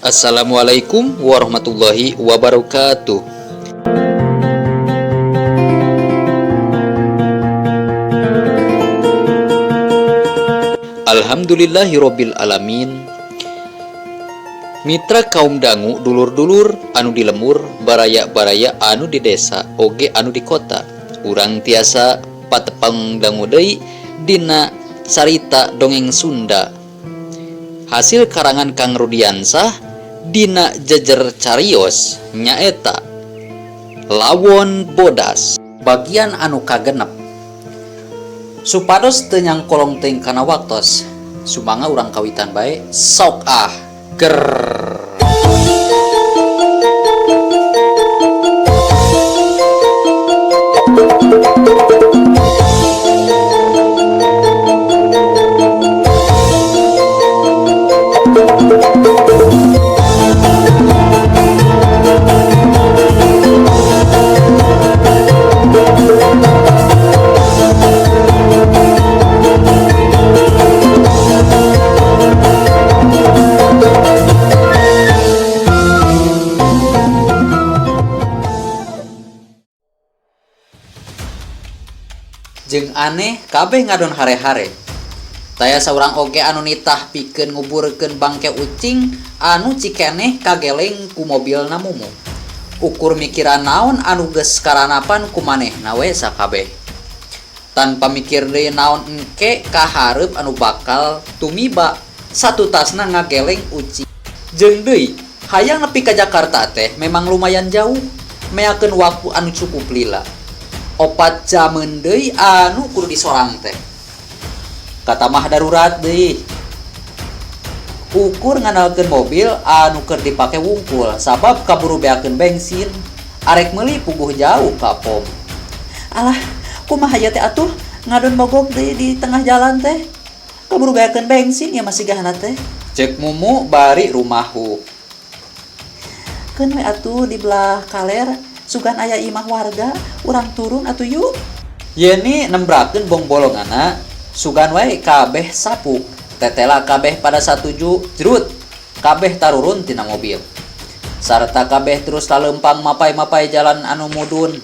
Assalamualaikum warahmatullahi wabarakatuh. Alhamdulillahirabbil alamin. Mitra kaum dangu dulur-dulur anu di lembur baraya-baraya anu di desa oge anu di kota urang tiasa patepang dangu deui dina carita dongeng Sunda hasil karangan Kang Rudiansah dina jejer carios nyaeta Lawon Bodas bagian anu kagenep supados teu nyangkolong teuing kana waktos sumangga urang kawitan bae sok ah ger. Jeung aneh kabeh ngadon hare-hare. Taya saurang oge anu nitah pikeun nguburkeun bangke ucing anu cikeneh kageleng ku mobilna Mumu. Ukur mikiran naon anu geus karanapan ku manehna we sakabeh. Tanpa mikir deui naon engke kahareup anu bakal tumiba satutasna ngageleng ucing. Jeung deui hayang nepi ka Jakarta teh memang lumayan jauh meakeun waktu anu cukup lila. 4 jameun deui anu kudu disorang teh. Katamah darurat deui. Ukur ngandalkeun mobil anu keur dipake wungkul sabab kaburu beakeun bensin. Arek meuli puguh jauh ka pom. Alah, kumaha ieu teh atuh ngadon mogok deui di tengah jalan teh. Kaburu beakeun bensin ya masih gahana teh. Cek Mumu bari rumahu. Keun we atuh di belah kaler sugan aya imah warga, urang turun atuh yuk. Yeni nembrakeun bongbolongana, sugan wae kabeh sapuk. Tetela kabeh pada satuju, jrut. Kabeh tarurun tina mobil. Sarta kabeh terus lalempang mapai-mapai jalan anu mudun.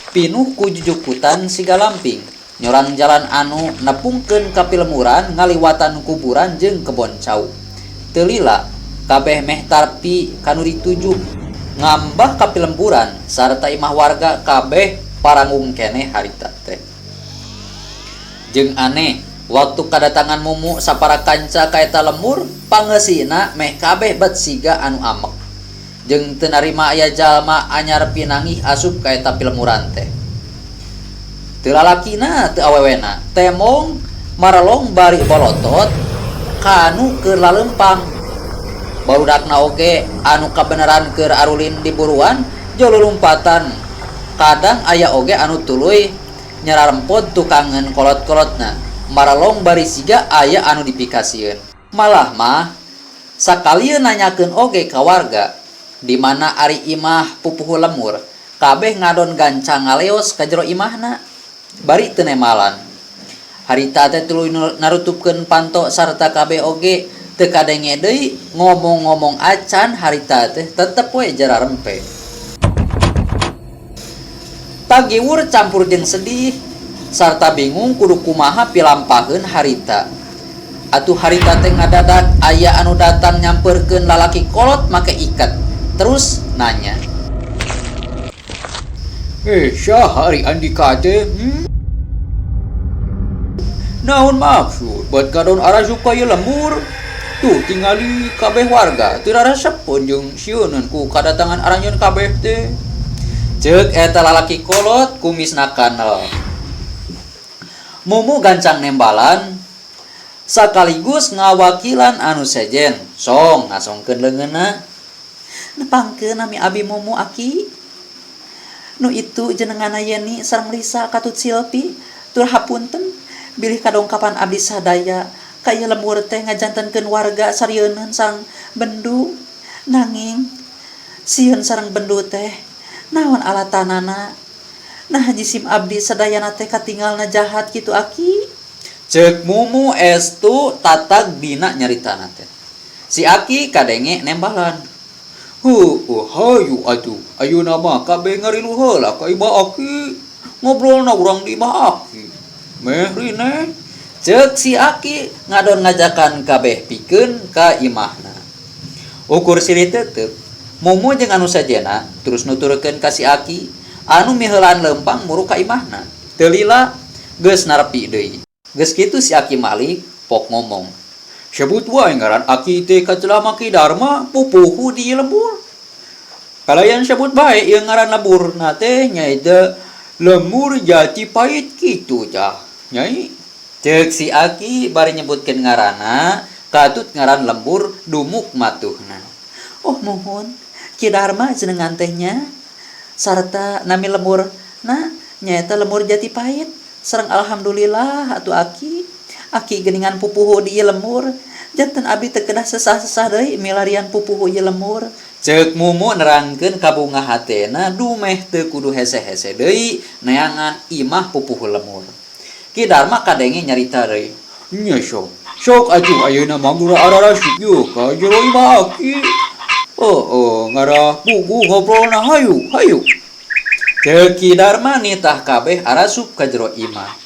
Pinuh ku jujukutan siga lamping. Nyorang jalan anu nepungkeun ka pilemuran ngaliwatan kuburan jeung kebon cau. Teu lila kabeh meh tarpi kanu dituju. Ngambah ka pilemburan sarta imah warga kabeh paranggung keneh harita teh. Jeung aneh waktu kadatangan Mumu sapara kanca ka eta lembur pangeusina meh kabeh bet siga anu amek. Jeung teu narima aya jalma anyar pinangih asup ka eta pilemburan teh. Teu lalakina teu awewena temong marelong bari bolotot kanu keur lalempang. Barudakna oge anu kabeneran keur arulin di buruan jolo lompatan. Kadang aya oge anu tuluy nyararempod tukangeun kolot-kolotna. Maralong bari siga aya anu dipikasieun. Malah mah sakalieun nanyakeun oge ka warga di mana ari imah pupuhu lemur. Kabeh ngadon gancang ngaleos ka jero imahna. Bari teu nemalan. Harita teh tuluy narutupkeun panto sarta kabeh oge teu kadenge deui ngomong-ngomong acan harita teh tetep we jararempe. Tagiwur campur jeung sedih sarta bingung kudu kumaha pilampaheun harita. Atuh harita teh ngadadak aya anu datang nyamperkeun lalaki kolot make iket. Terus nanya. Saha ari Andika teh? Naon maksud buat kadon arasup ka ieu lembur? Tuh tingali kabeh warga teu rarasepeun jeung sieuneun ku kadatangan aranjeun kabeh teh. Ceuk eta lalaki kolot kumisna kanel. Mumu gancang nembalan sakaligus ngawakilan anu sejen song ngasongkeun leungeunna. Nepangkeun nami abi Mumu aki. Nu itu jenengana Yeni sareng Lisa katut Silpi tur hapunten bilih kadongkapan abdi sadaya ka ieu lembur teh ngajantenkeun warga sarieun sareng bendu. Nanging sieun sareng bendu teh naon alatanana. Nah jisim abdi sadayana teh katinggalna jahat kitu aki. Ceuk Mumu estu tatag dina nyaritana teh. Si aki kadenge nembalan. Heueuh hayu atuh ayeuna mah kabeh ngarilu heula ka imah aki. Ngobrolna urang di imah aki. Meh rineh. Ceuk si aki ngadon ngajakan kabeh pikeun ka imahna. Ukur silih teuteuk, Mumu jeung anu sejenna terus nuturkeun ka si aki anu miheulaan leumpang muruk ka imahna. Teu lila, geus narepi deui. Geus kitu si aki Malik pok ngomong. Sebut wae ngaran aki teh ka celama Ki Darma pupuhu di ieu lembur. Kalayan sebut bae ieu ngaran lemburna teh nyaeta Lemur Jati Pait kitu tah, Nyai. Ceuk si aki bari nyebutkeun ngaranna katut ngaran lembur dumuk matuhna. Oh muhun, Ki Darma jenengan teh nya sarta nami lembur na nyaeta Lemur Jati Pait. Sareng alhamdulillah atuh aki. Aki geuningan pupuhu di ieu lembur. Janten abi teu kedah sesah-sesah deui milarian pupuhu ieu lembur. Ceuk Mumu nerangkeun kabungah hatena dumeh teu kudu hese-hese deui neangan imah pupuhu lembur. Ki Darma kadenge nyarita deui. Nya sok, sok atuh ayeuna mah gura ararasuk yeuh ka jero imah aki. Heueuh ngarah puguh ngobrolna hayu, hayu. Ceuk Ki Darma nitah kabeh arasup ka jero imah.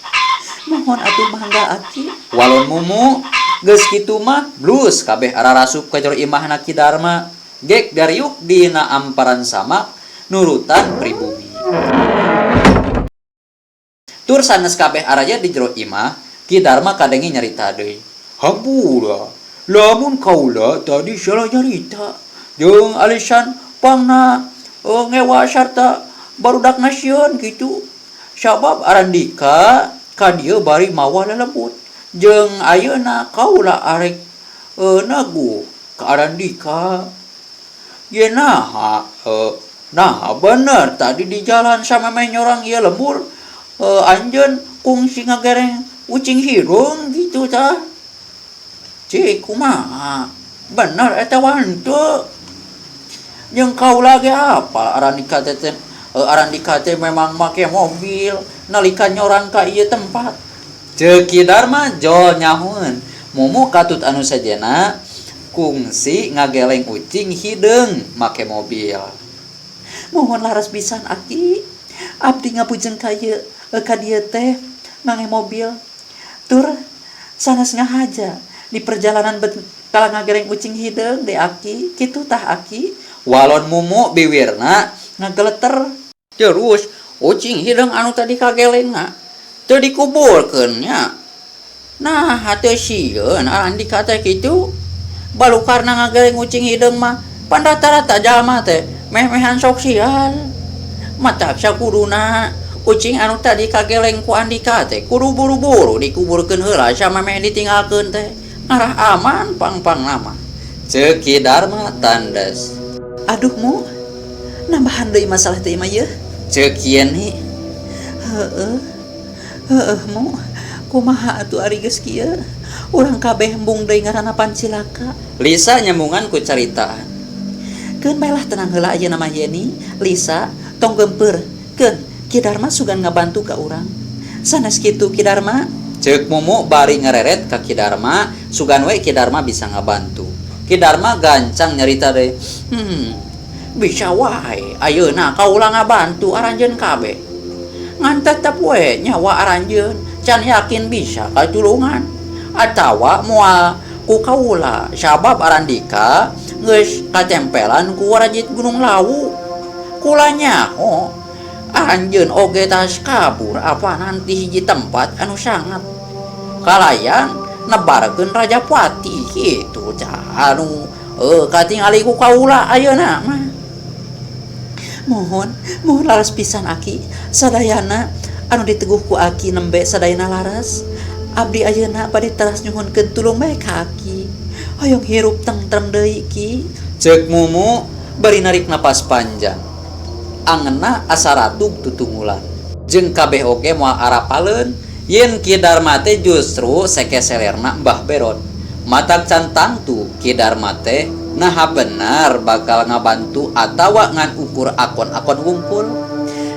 Mohon atuh mangga aki. Walon Mumu, geus kitu mah blus kabeh ararasup ka jero imahna Ki Darma. Gek dariuk dina amparan samak nurutan pribumi. Tur sanes kabeh araya di jero imah, Ki Darma kadenge nyarita deui. Hampura, lamun kaula tadi salah nyarita jeung alisan pangna ngewa sarta barudakna sieun kitu. Sabab Arandika ka dieu bari mawa lelembut jeung ayeuna kaula arek neguh ka Arandika. Ye naha naha bener tadi di jalan samemeh nyorang ieu lembur anjeun kungsi ngagereng ucing hideung kitu tah. Cik kumaha bener eta wah henteu. Jeung kaula ge apal Arandika teh Arandika teh memang make mobil nalika nyorang ka ieu tempat. Ceuk Ki Darma jol nyahueun Mumu katut anu sejenna kungsi ngageleng ucing hideung make mobil. Muhun laras pisan aki, abdi ngabujeng ka ieu ka dieu teh ngange mobil tur sanes ngahaja di perjalanan bet kala ngageleng ucing hideung de aki, kitu tah aki. Walon Mumu biwirna ngageleter. Terus ucing hideung anu tadi kagelengna teu dikuburkeun nya. Naha teu sieun Arandika teh kitu. Balukarna ngageleng ucing hideung mah pan rata-rata jalma teh meh-mehan sok sial. Matak sakuduna ucing anu tadi kageleng ku Andika teh kudu buru-buru dikuburkeun heula samemeh ditinggalkeun teh ngarah aman pang-pangna mah. Ceuk Ki Darma tandes. Aduh mu, nambahan deui masalah teh mah yeuh. Ceuk Yeni. Heueuh. Heueuh mu, kumaha atuh ari geus kieu? Urang kabeh embung deui ngaranna pancilaka. Lisa nyambungan ku caritaan. Keun bae lah tenang heula ayeuna mah Yeni, Lisa, tong geumpeur. Keun, Ki Darma sugan ngabantu ka urang. Sanes kitu Ki Darma? Ceuk Mumu bari ngareret ka Ki Darma, sugan we Ki Darma bisa ngabantu. Ki Darma gancang nyarita deui. Hmm, bisa wae ayeuna kaula ngabantu aranjeun kabeh. Ngan tetep we nyawa aranjeun can yakin bisa katulungan atawa moal ku kaula sabab Arandika geus katempelan ku warajit Gunung Lawu. Kula nyaho aranjeun oge tas kabur apanan ti hiji tempat anu sangat kalayan nebarkeun Rajapati kitu tah anu katingali ku kaula ayeuna mah. Muhun, muhun laras pisan aki, sadayana anu diteguh ku aki nembe sadayana laras. Abdi ayeuna bade teras nyuhunkeun tulung bae ka aki. Hoyong hirup tentrem deui ki. Ceuk Mumu bari narik napas panjang. Angenna asa ratug tutungulan. Jeung kabeh oge moal arapaleun yen Ki Darma teh justru sekeselerna Mbah Berot. Matak can tangtu Ki Darma teh naha bener bakal ngabantu atawa ngan ukur akon-akon wungkul.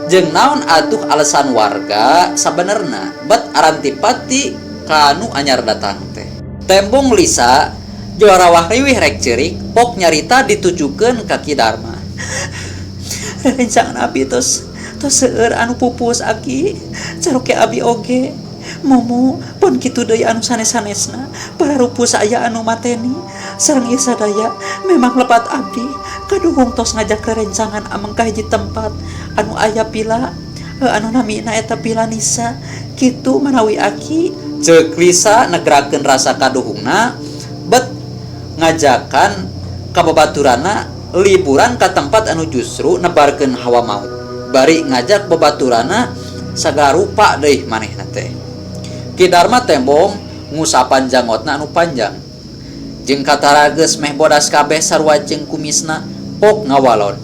Jeung naon atuh alesan warga sabenerna bet arantipati ka nu anyar datang teh. Tembong Lisa Jorawah riwih rek ceurik pok nyarita ditujukeun ka Ki Darma. Rerencangan abi tos tos seueur anu pupus aki caroke abi oge Mumu pun kitu deui anu sanes-sanesna pararupus aya anu mateni sareng ieu sadaya memang lepat abdi kaduhung tos ngajak rerencangan ameng ka hiji tempat anu aya pila anu namina eta pila Nisa kitu manawi aki ceuk Lisa negrakeun rasa kaduhungna bet ngajakan ka babaturanna liburan ka tempat anu justru nebarkeun hawa maut bari ngajak babaturanna sagala rupa deui manehna teh. Ki Darma tembong ngusapan janggotna anu panjang jeung katara geus meh bodas kabeh sarua jeung kumisna pok ngawalon.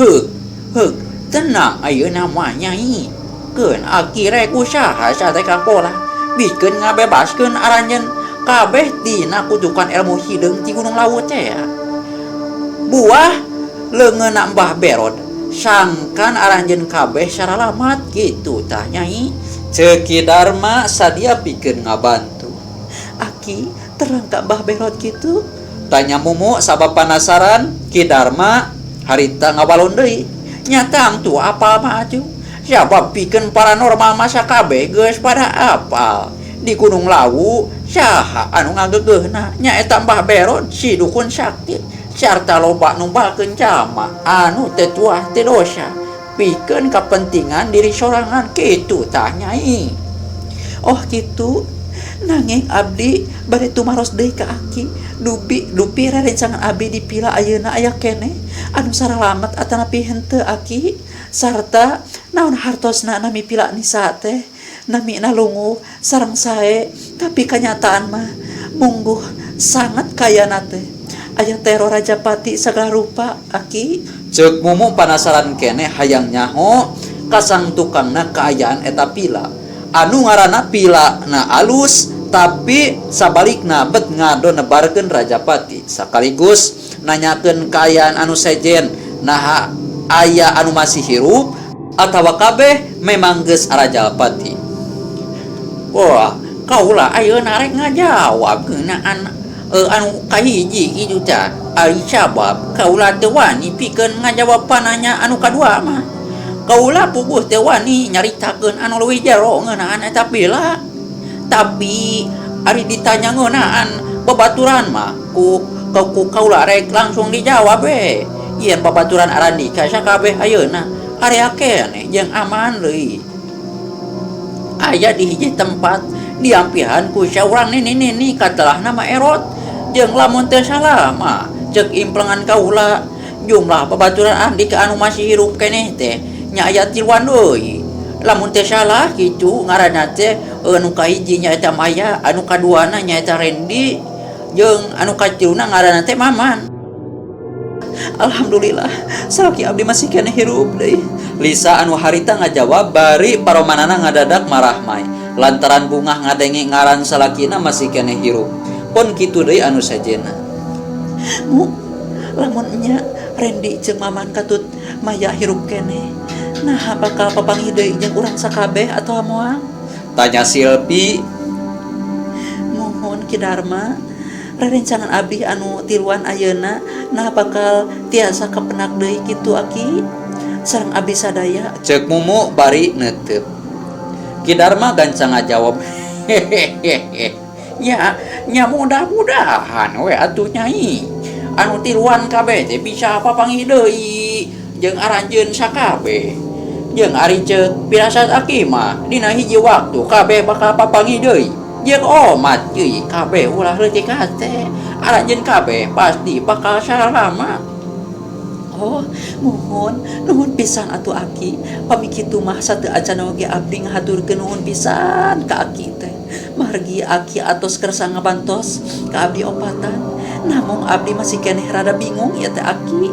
Heuk, heuk, tenang ayeuna mah nyai. Keun aki rek usaha sate kapolah bikeun ngabebaskeun aranjeun kabeh tina kutukan ilmu hideung ti Gunung Lawu teh. Buah leungeunna Mbah Berod sangkan aranjeun kabeh saralamat kitu tah nyai. Ceuk Ki Darma sadia pikeun ngabantu. Aki terang ka Mbah Berod kitu? Tanya Mumu sabab panasaran. Ki Darma harita ngawalon deui. Nya tangtu apal mah atuh. Sabab pikeun paranormal masa kabeh geus pada apal. Di Gunung Lawu saha anu ngageugeuhna nyaeta Mbah Berod si dukun sakti sarta loba numbalkeun jalma anu teu tuah teu dosa pikeun kapentingan diri sorangan kitu tah nyai. Oh kitu nanging abdi bade tumaros deui ka aki dupi dupi rerencangan abdi dipila ayeuna aya keneh anu saralamet atanapi henteu aki sarta naon hartosna nami pila Nisa teh namina lunguh sareng sae tapi kanyataan mah mungguh sangat kayana teh aya teror Rajapati sagala rupa aki. Ceuk Mumu panasaran keneh hayang nyaho kasang tukangna kaayaan eta pila anu ngaranna pila na alus tapi sabalikna bet ngado nebarkeun Rajapati sakaligus nanyakeun kaayaan anu sejen naha aya anu masih hirup atawa kabeh memang geus Rajapati. Wah, kaula ayeuna rek ngajawab ngeunaan anu kahiji kitu tah. Ari sabab kaula teu wani pikeun ngajawab pananya anu kadua mah. Kaula puguh teu wani nyaritakeun anu leuwih jero ngeunaan eta pila. Tapi ari ditanya ngeunaan babaturan mah ku ku kaula rek langsung dijawab we. Yen babaturan arandika sakabeh ayeuna area keneh jeung aman deui. Aya di hiji tempat diampihan ku saurang nini-nini katelahna mah erot jeung lamun teu salah mah ceuk implengan kaula jumlah babaturan andika anu masih hirup keneh teh nya aya tiluan deui lamun teu salah kitu ngaranna teh anu kahiji nyaeta Maya, anu kaduana nyaeta Rendi, jeung anu katiluna ngaranna teh Maman. Alhamdulillah salaki abdi masih keneh hirup deui. Lisa anu harita ngajawab bari paromanana ngadadak marahmai lantaran bungah ngadenge ngaran salakina masih keneh hirup pon kitu deui anu sajena. Mu lamun nya Rendi jeung Maman katut Maya hirup keneh naha bakal papanggih deui jeung urang sakabeh atawa moal? Tanya Silpi. Muhun Ki Darma, rerencangan abdi anu tiluan ayeuna nah bakal tiasa kapenak deui kitu aki sareng abdi sadaya. Ceuk Mumu bari neuteup. Ki Darma gancang ngajawab, hehehehe nya nya mudah-mudahan we atuh nyai anu tiluan kabeh teh bisa papanggih deui jeung aranjeun sakabeh jeung ari ceuk pirasat aki mah dina hiji waktu kabeh bakal papanggih deui jeung omat deui kabeh ulah leutik hate aranjeun kabeh pasti bakal saralamat. Oh, muhun, nuhun pisan atuh aki. Pami kitu mah sateu acan oge abdi ngahaturkeun nuhun pisan ka aki teh. Margi aki atos kersa ngabantos ka abdi opatan. Namung abdi masih keneh rada bingung ieu teh aki.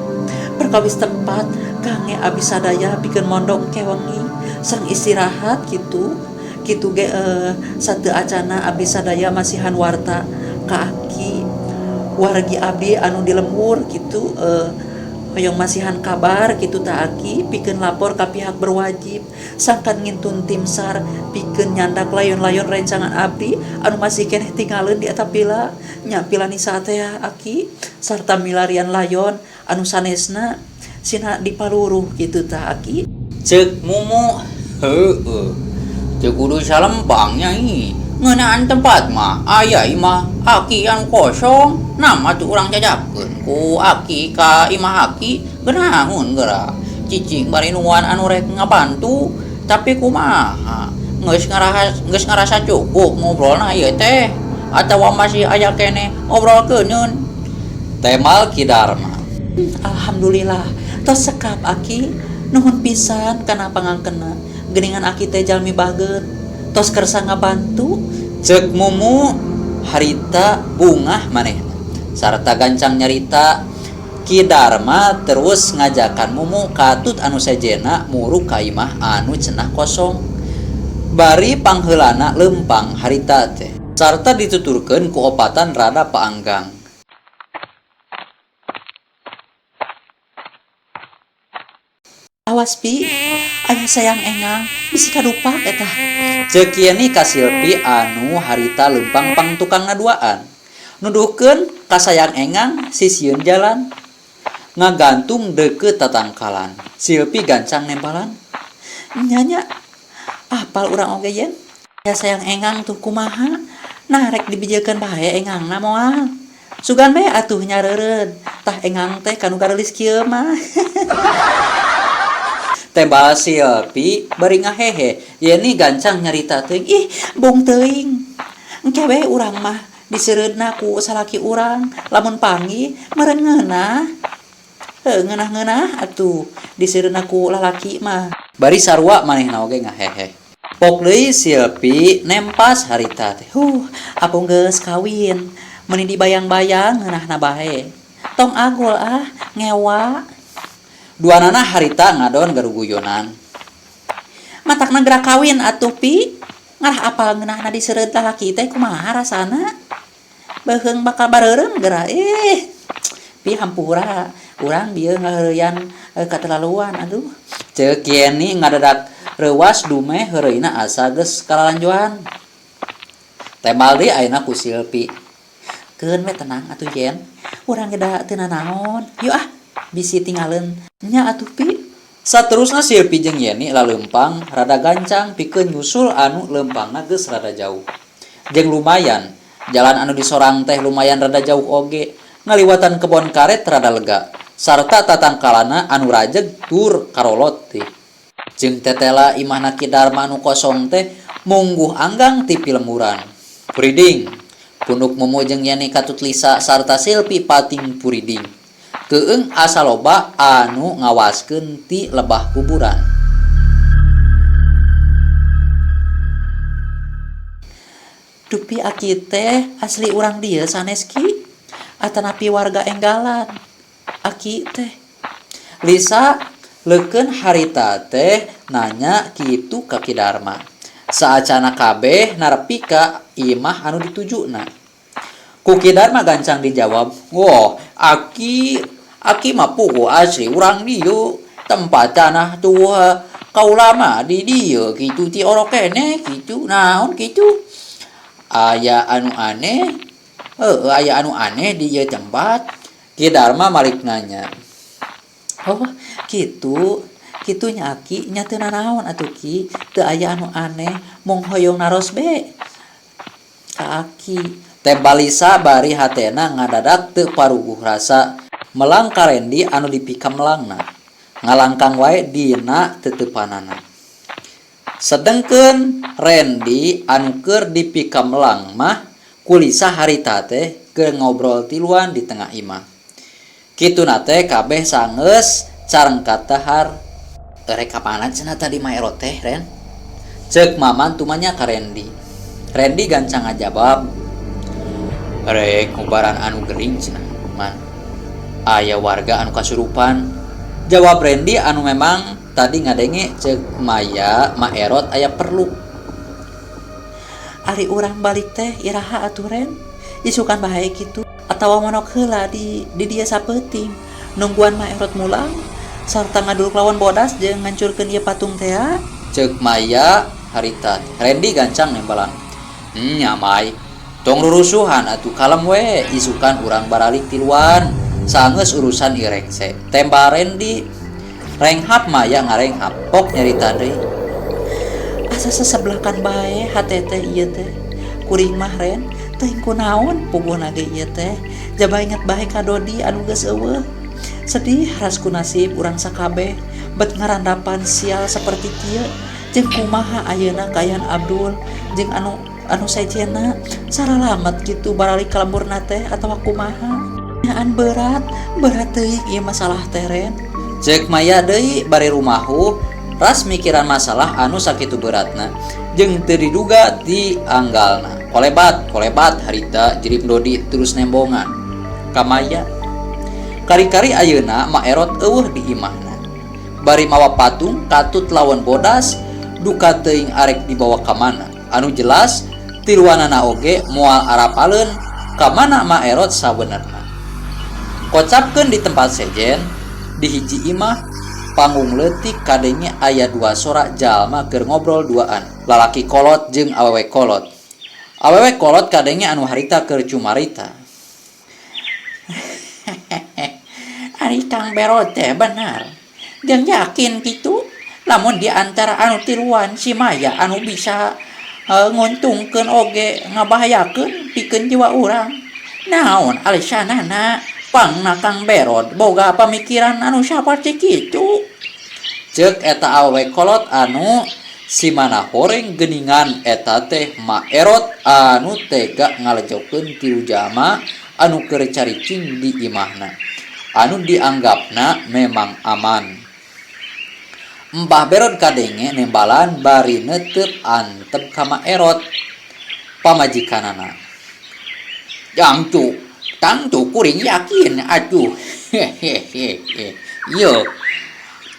Perkawis tempat kangge abdi sadaya pikeun mondok kewengi sareng istirahat kitu. Kitu ge sateu acana abdi sadaya masihan warta ka aki. Wargi abdi anu di lembur kitu Hoyong masihan kabar kitu tah Aki pikeun lapor ka pihak berwajib sangkan ngintun tim SAR pikeun nyandak layon-layon rencangan abdi anu masih keneh tingaleun di eta pila nya pila Nisa teh Aki sarta milarian layon anu sanesna sina dipaluruh kitu tah Aki. Ceuk Mumu, heueuh teu kudu salempang nya ih ngeunaan tempat mah aya imah aki anu kosong nama tuh urang jajabkeun ku aki ka imah aki geunaheun geura cicing bari nungguan anu rek ngabantu tapi kumaha geus ngarahas geus ngarasa cukup ngobrolna ieu teh atawa masih aya keneh ngobrolkeuneun Temal Ki Darma. Alhamdulillah tos sekap Aki nuhun pisan kana pangangkenna geuningan Aki teh jalmi bager tos kersa ngabantu. Ceuk Mumu harita bungah manehna sarta gancang nyarita. Ki Darma terus ngajakan Mumu katut anu sejenna muruk ka imah anu cenah kosong bari pangheulana leumpang harita teh sarta dituturkeun ku opatan rada paanggang. Awas Pi, aya sayang engang bisi kadupak eta. Ceuk Yeni ka Silpi anu harita leumpang pang tukang ngaduaan. Nuduhkeun ka sayang engang sisieun jalan. Ngagantung deukeut tatangkalan. Silpi gancang nembalan. Nya nya, apal urang oge yen. Aya sayang engang tuh kumaha? Nah rek dibijekeun bae engangna moal. Sugan bae atuh nyareureun. Tah engang teh kanu gareulis kieu mah. Tembal Silpi bari ngahehe. Yeni gancang nyarita teuing. Ih, bung teuing. Engke we urang mah diseureudna ku salaki urang lamun panggih meureun ngeunah. Heuh ngeunah-ngeunah atuh diseureudna ku lalaki mah. Bari sarua manehna oge ngahehe. Pok deui Silpi nempas harita teh. Huh, apung geus kawin. Meuni dibayang-bayang ngeunahna bae. Tong agul ah, ngewa. Duanana harita ngadon garuguyonan. Matakna geura kawin atuh Pi. Ngarah apal ngeunahna diseureud lalaki teh kumaha rasana? Beuheung bakal bareureum geura ih. Pi hampura, urang bieu ngaheureuyan katelaluan aduh. Ceuk Yeni ngadadak reuwas dumeh heureuyna asa geus kalalanjoan. Tembal deui ayeuna ku Silpi. Keun we tenang atuh Yen. Urang ge da teu nanaon. Yuk ah, bisi tingaleun nya atuh Pi. Saterusna Silpi jeung Yeni laleumpang rada gancang pikeun nyusul anu leumpangna geus rada jauh. Jeung lumayan, jalan anu disorang teh lumayan rada jauh oge, ngaliwatan kebon karet rada lega, sarta tatangkalana anu rajeg tur karolot teh. Jeung tetela imahna Ki Darma anu kosong teh mungguh anggang ti pilemburan. Puriding, punduk Mumu jeung Yeni katut Lisa sarta Silpi pating puriding. Keung asa loba anu ngawaskeun ti lebah kuburan. Dupi Aki teh asli urang dieu sanes Ki atanapi warga Enggalan. Aki teh. Lisa leukeun harita teh nanya kitu ka Ki Darma. Saacana kabeh narepi ka imah anu ditujuna. Ku Ki Darma gancang dijawab, "Woh, Aki aki mah puguh asli urang dieu, tempat tanah tuha kaula mah di dieu kitu ti orok keneh kitu naon kitu. Aya anu aneh, heueuh aya anu aneh di ieu tempat." Ki Darma malik nanya. Oh, kitu. Kitu nya Aki, nya teu nanaon atuh Ki, teu aya anu aneh, mung hoyong naros be ka Aki. Tembal Lisa bari hatena ngadadak teu paruguh rasa melang ka Rendi anu dipikamelangna. Ngalangkang wae dina teteupanana. Sedengkeun Rendi anu keur dipikamelang mah ku Lisa harita teh keur ngobrol tiluan di tengah imah. Kituna teh kabeh sanggeus carengkat dahar. Erek ka mana cenah tadi Ma Erot teh, Ren? Ceuk Maman tumanya ka Rendi. Rendi gancang ngajawab. Rek ngubaran anu gering cenah, Man. Aya warga anu kasurupan. Jawab Rendi anu memang tadi ngadenge ceuk Maya Ma Erot aya perlu. Ari urang balik teh iraha atuh Ren? Isukan bae kitu atawa monok heula di dieu sapeuting. Nungguan Mak Erot mulang sarta ngaduluk lawan bodas jeung ngancurkeun ieu patung tea. Ceuk Maya harita. Rendi gancang nembalan. Nya Mai, tong rurusuhan atuh kalem we, isukan urang baralik tiluan, sangeus urusan ieu rengse. Tembal Rendi. Renghap Maya ngarenghap, pok nyarita deui. Asa sasebelakan bae hate teh ieu teh. Kuring mah Ren, teuing kunaon puguhna ge ieu teh, jaba inget bae ka Dodi anu geus eueuh. Sedih ras ku nasib urang sakabeh bet ngarandapan sial saperti kieu jeung kumaha ayeuna kaayaan Abdul jeung anu anu sejenna saralamet kitu baralik ka lemburna teh atawa kumaha. Nyaan berat, berat teuing ieu masalah teh Ren. Ceuk Maya deui bari rumahuh ras mikiran masalah anu sakitu beratna jeung teu diduga ti anggalna. Kolebat, kolebat harita jirip Dodi terus nembongan ka Maya. Kari-kari ayeuna Ma Erot eueuh di imahna. Bari mawa patung katut lawan bodas duka teuing arek dibawa ka mana. Anu jelas tiluanana oge moal arapaleun ka mana Ma Erot sabenerna. Kocapkeun di tempat sejen di hiji imah panggung leutik kadenge aya dua sora jalma keur ngobrol duaan, lalaki kolot jeung awewe kolot. Awewe kolot kadenge anu harita keur cumarita. Ari Kang Bero teh benar. Jeung yakin kitu lamun di antara anu tiluan si Maya anu bisa nguntungkeun oge ngabahayakeun pikeun jiwa urang. Naon alesanana pangna Kang Berod boga pamikiran anu saperti kitu. Ceuk eta awewe kolot anu si mana horeng geuningan eta teh Ma Erot anu tega ngalejokeun tilu jalma anu keur caricing di imahna anu dianggapna memang aman. Mbah Berod kadenge nembalan bari neuteup antep ka Ma Erot pamajikanana. Jangcu, tangtu kuring yakin atuh. Hehehe. Ieu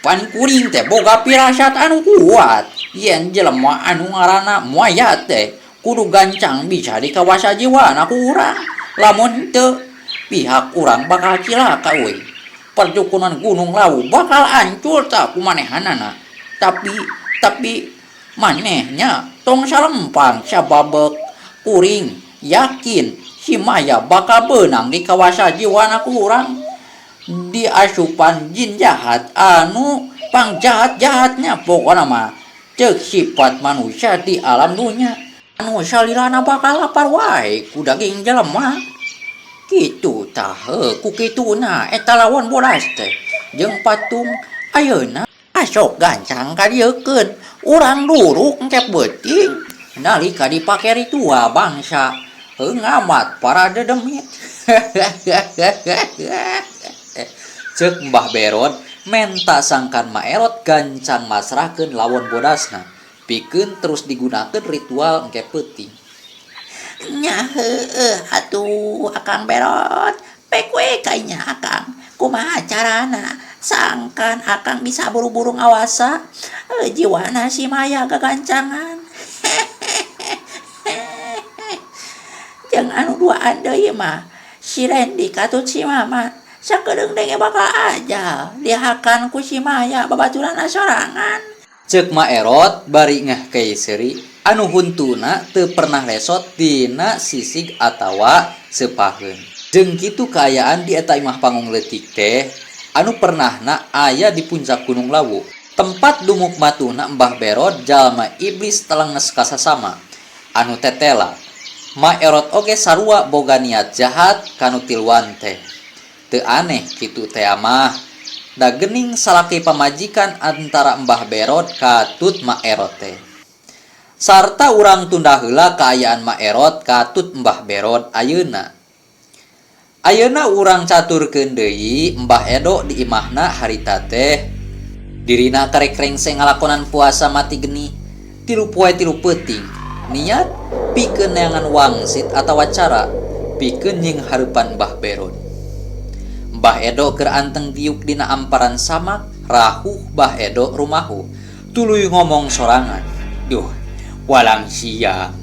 pan kuring teh boga pirasat anu kuat yen jelema anu ngaranna Maya teh kudu gancang bisa dikawasa jiwana ku urang. Lamun henteu pihak urang bakal cilaka euy. Perdukunan Gunung Lawu bakal ancur tah ku manehanana. Tapi tapi manehnya tong salempang sababek kuring yakin si Maya bakal beunang dikawasa jiwana ku urang. Diasupan jin jahat anu pangjahat-jahatnya pokona mah ceuk sifat manusia di alam dunya anu salilana bakal lapar wae ku daging jelema. Kitu tah heuh ku kituna eta lawan bodas teh jeung patung ayeuna asok gancang kadieukeun urang duruk engke peuting nalika dipake ritual bangsa heuh ngamat para dedemit. Ceuk Mbah Berod menta sangkan Maerot gancang masrahkeun lawon bodasna pikeun terus digunakeun ritual engke peuting. Nya heueuh atuh Akang Berod, pek we ka inya Akang. Kumaha carana sangkan Akang bisa buru-buru ngawasa jiwana si Maya gagancangan. Jeung anu duaan deui mah si Rendi katut si Mama sakedeung denge bakal ajal dihakan ku si Maya babaturanna sorangan. Ceuk Ma Erot bari ngeh kei seuri anu huntuna teu pernah lesot dina sisig atawa seupaheun. Jeung kitu kaayaan di eta imah panggung leutik teh anu pernahna aya di puncak Gunung Lawu. Tempat dumuk matuhna Mbah Berod jalma iblis telenges kasasama anu tetela. Ma Erot oge sarua boga niat jahat kanu tiluan teh. Teu aneh kitu tea mah. Da geuning salaki pamajikan antara Mbah Berod katut Ma Erot teh. Sarta urang tunda heula kaayaan Ma Erot katut Mbah Berod ayeuna. Ayeuna urang caturkeun deui Mbah Edo di imahna harita teh. Dirina karek rengse ngalakonan puasa mati geni tilu poe tilu peuting. Niat pikeun neangan wangsit atawa cara pikeun nying hareupan Mbah Berod. Mbah Edo keur anteng diuk dina amparan samak, rahuh Mbah Edo rumahu. Tuluy ngomong sorangan. Duh, walang siang.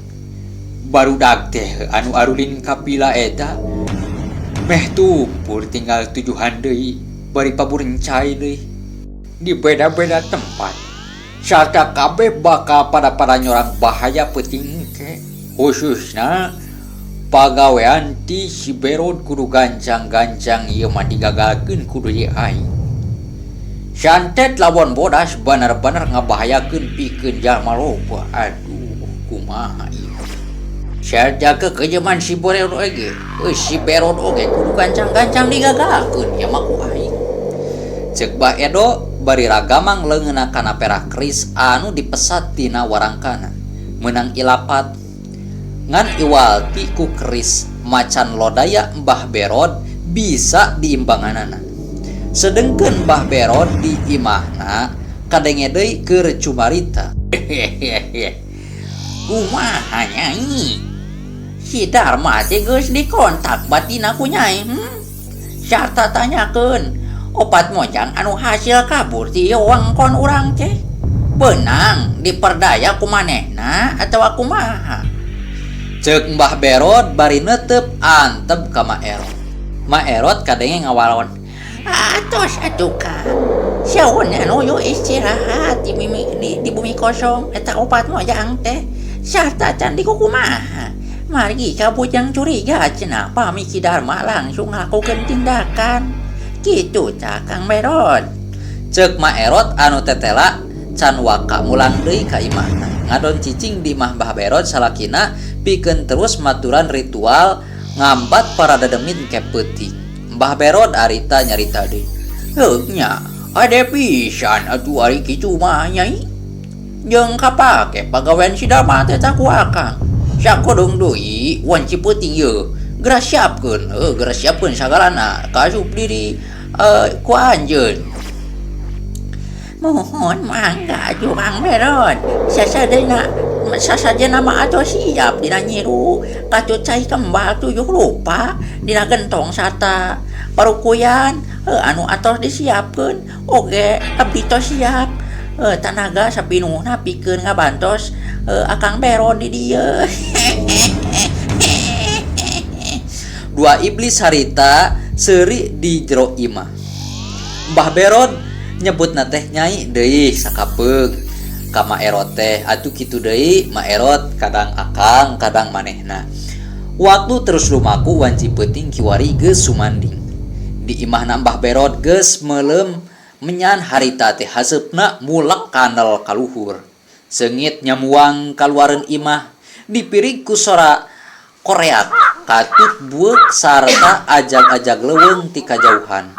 Barudak teh anu arulin kapila eta. Meh tumpur tinggal tujuhan deui. Bari paburencai deui di beda-beda tempat. Sarta kabeh bakal pada-pada nyorang bahaya peuting engke. Khususna pagawean ti si Berod kudu gancang-gancang ieu mah digagalkeun kudu ye aing. Santet lawan bodas bener-bener ngabahayakeun pikeun jalma loba. Aduh, kumaha ieu. Sarta kekejeman si Berod oge. Si Berod oge kudu gancang-gancang digagalkeun ieu mah ku aing. Ceuk Bah Edo bari ragamang leungeunna kana perak keris anu dipesat tina warangkana. Meunang ilapat ngan iwal ti ku keris macan lodaya Mbah Berod bisa diimbanganana. Sedengkeun Mbah Berod di imahna kadenge deui keur cumarita. Kumaha nyai? Si Darma teh geus dikontak batina ku nyai. Sarta tanyakeun opat mojang anu hasil kabur ti wewengkon urang teh. Beunang diperdaya ku manehna atawa kumaha? Ceuk Mbah Berod bari neuteup antep ka Ma Erot. Ma Erot kadenge ngawalon. Atos atuh Kang. Saun anu nuju istirahat di bumi kosong eta opat mojang teh. Sarta can dikukumaha. Margi kabujang curiga cenah pami Ki Darma langsung ngalakukeun tindakan. Kitu tah Kang Berod. Ceuk Ma Erot anu tetela can waka mulang deui ka imahna. Ngadon cicing di imah Mbah Berod salakina pikeun terus maturan ritual ngambat para dedemit ke peuting. Mbah Berod arita nyarita deui. Heuh nya, ade pisan atuh ari kitu mah nyai. Jeung kapake pagawean si Darma teh tah ku akang. Sakodong deui wanci peuting ieu. Geura siapkeun, heuh geura siapkeun sagalana kaasup diri ku anjeun. Mohon mangga atuh Kang Berod. Sasajena mah atuh siap dina nyiru katut cai kembal 7 rupa dina gentong sarta parukuyan anu atos disiapkeun oge abdi tos siap tanaga sapinuhna pikeun ngabantos Akang Berod di dieu. Dua iblis harita seuri di jero imah. Mbah Berod nyebutna teh nyai deui sakapeung ka Ma Erot teh atuh kitu deui Ma Erot kadang akang kadang manehna. Waktu terus lumaku wanci peuting kiwari geus sumanding. Di imahna Mbah Berod geus meuleum menyan harita teh haseupna mulek kanel kaluhur. Seungit nyamuang kaluareun imah dipirig ku sora koreak katut bueuk sarta ajag-ajag leuweung ti kajauhan.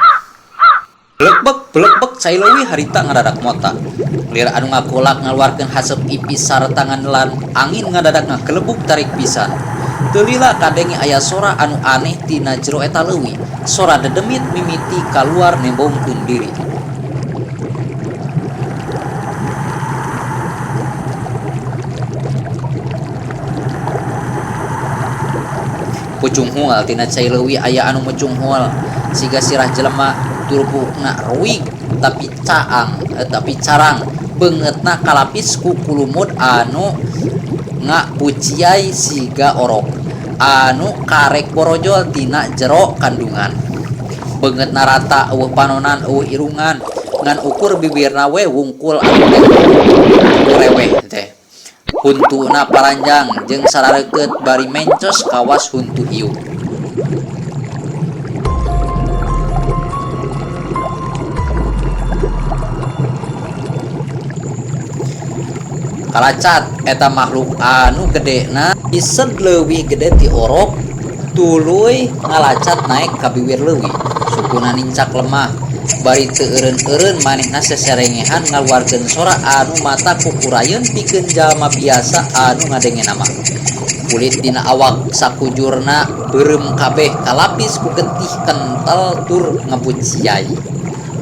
Blekbek blekbek cai leuwih harita ngadadak mota. Lir anu ngakolak ngaluarkeun haseup ipis sarta nganelan angin ngadadak ngagelebug tarik pisan. Teu lila kadenge aya sora anu aneh tina jero eta leuwih. Sora dedemit mimiti kaluar nembongkeun diri. Pucunghul tina cai leuwih aya anu mucunghul siga sirah jelema turbukna ruwig tapi caang tapi carang beungeutna kalapis ku kulumut anu ngabuciai siga orok anu karek borojol tina jero kandungan. Beungeutna rata eueuh panonan eueuh irungan ngan ukur bibirna we wungkul anu reweh teh. Huntuna paranjang jeung sarareukeut bari mencos kawas huntu hiu. Kalacat eta makhluk anu gedena ised leuwih gede ti orok tuluy ngalacat naek ka biwir leuwih. Sukuna nincak lemah bari teu eureun-eureun manehna seserengehan ngaluarkeun sora anu mata kukurayeun pikeun jalma biasa anu ngadengena mah. Kulit dina awak sakujurna beureum kabeh kalapis ku getih kental tur ngebuciai.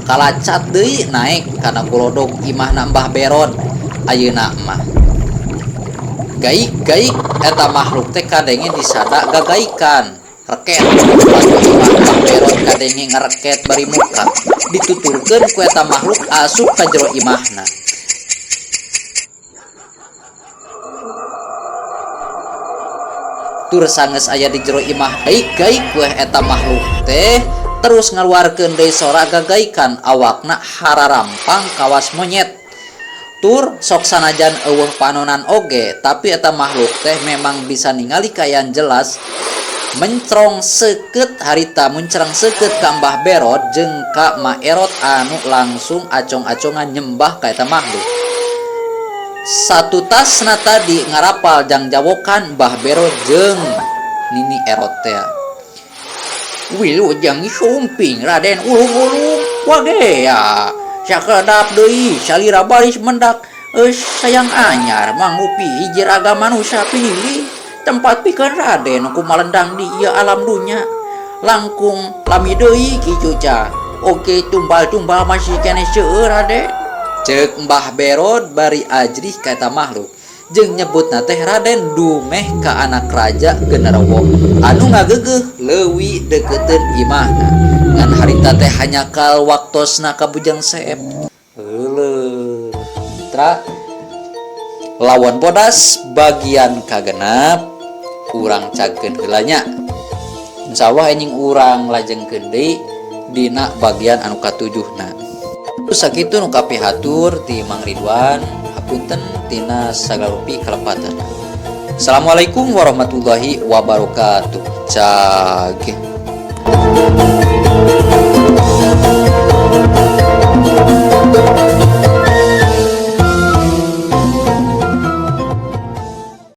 Kalacat deui naek kana golodog imahna Mbah Berod ayeuna mah. Gaik-gaik eta makhluk teh kadenge disada gagaikan. Reket batu imah Mbah Berod kadenge ngareket bari muka. Dituturkeun ku eta makhluk asup ka jero imahna. Tur sanggeus aya di jero imah gaik-gaik weh eta makhluk teh Terus ngaluarkeun deui sora gagaikan awakna hararampang kawas monyet. Tur sok sanajan eueuh panonan oge tapi eta makhluk teh memang bisa ningali kaayaan jelas mencrong seukeut harita muncrang seukeut ka Mbah Berot jeung ka Ma Erot anu langsung acong-acongan nyembah ka eta makhluk. Satutasna tadi ngarapal jangjawokan Mbah Berot jeung Nini Erot teh. Wilujeng sumping Raden Ulung-ulung wagea sakedap deui salira baris mendak eus sayang anyar mangrupi hiji raga manusa pinilih tempat pikeun Raden ku malendang di ieu alam dunya langkung lami deui Ki Cuca oge tumbal-tumbal masih keneh seueur Raden. Ceuk Mbah Berot bari ajrih ka eta makhluk. Jeung nyebutna teh Raden dumeh ka anak raja genderuwo anu ngageugeuh leuwi deukeutkeun imahna ngan harita teh hanyakal waktosna ka Bujang Seep. Heuleuh mitra lawon bodas bagian kagenep urang cagkeun heula nya. Insyaallah enjing urang lajengkeun deui dina bagian anu katujuhna. Sakitu nu kapihatur ti Mang Ridwan. Hapunten tina sagala rupi kalepatan. Assalamualaikum warahmatullahi wabarakatuh. Cag.